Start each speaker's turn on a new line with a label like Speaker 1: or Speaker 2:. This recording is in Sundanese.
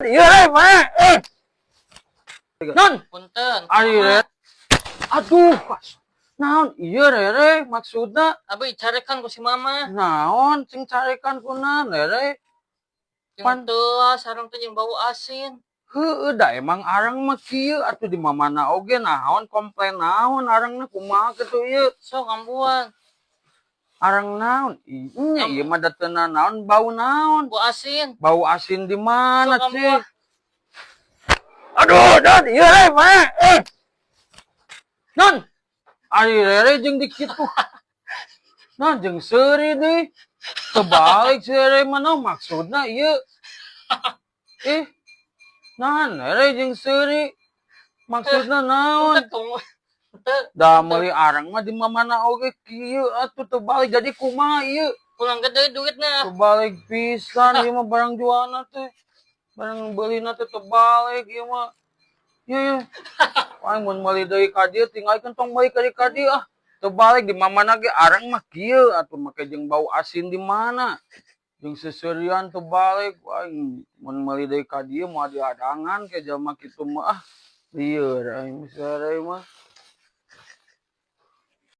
Speaker 1: Iya, eh, mana? Eh. Non,
Speaker 2: Punten.
Speaker 1: Ari
Speaker 2: Kumaha?
Speaker 1: Re. Aduh, naon iya Rere maksudna?
Speaker 2: Abi carekan ku si mama.
Speaker 1: Naon sing carekan kunaon, Rere?
Speaker 2: Jeung
Speaker 1: Pan-
Speaker 2: teuas sareng teh jeung bau asin.
Speaker 1: Heueuh, da emang arang mah kieu atuh di mamana oge. Naon komplain naon arangna, kumaha kitu ieu?
Speaker 2: Sok ambuan.
Speaker 1: Arang naon? Nya ieu mah da teu naon, bau naon?
Speaker 2: Bau asin.
Speaker 1: Bau asin di mana
Speaker 2: Sok
Speaker 1: sih?
Speaker 2: Ambuan.
Speaker 1: Aduh, dan iya Re, mana? Eh. Non, ari Rere jeung di kitu. Non jeung seuri deui. Kebalik si Rere mah, naon maksudna ieu? Eh. Naon Rere jeung seuri? Maksudna naon?
Speaker 2: Teu tunggu. Teu.
Speaker 1: Da meuli arang mah di mamana oge kieu atuh, terbalik. Jadi kumaha ieu?
Speaker 2: Pulang gede duitna.
Speaker 1: Terbalik pisan ieu mah barang jualna teh. Barang beulina teh terbalik ieu mah. Ieu ieu. Wah, mun meuli deui ka dieu, tinggalkeun, tong meuli ka dieu ah. Terbalik di mamana ge arang mah kieu atuh, make jeung bau asin di mana? Jeung seuseurian terbalik. Wah, mun meuli deui ka dieu moal dihadangan ke jalma kitu mah ah. Lieur aing sare mah.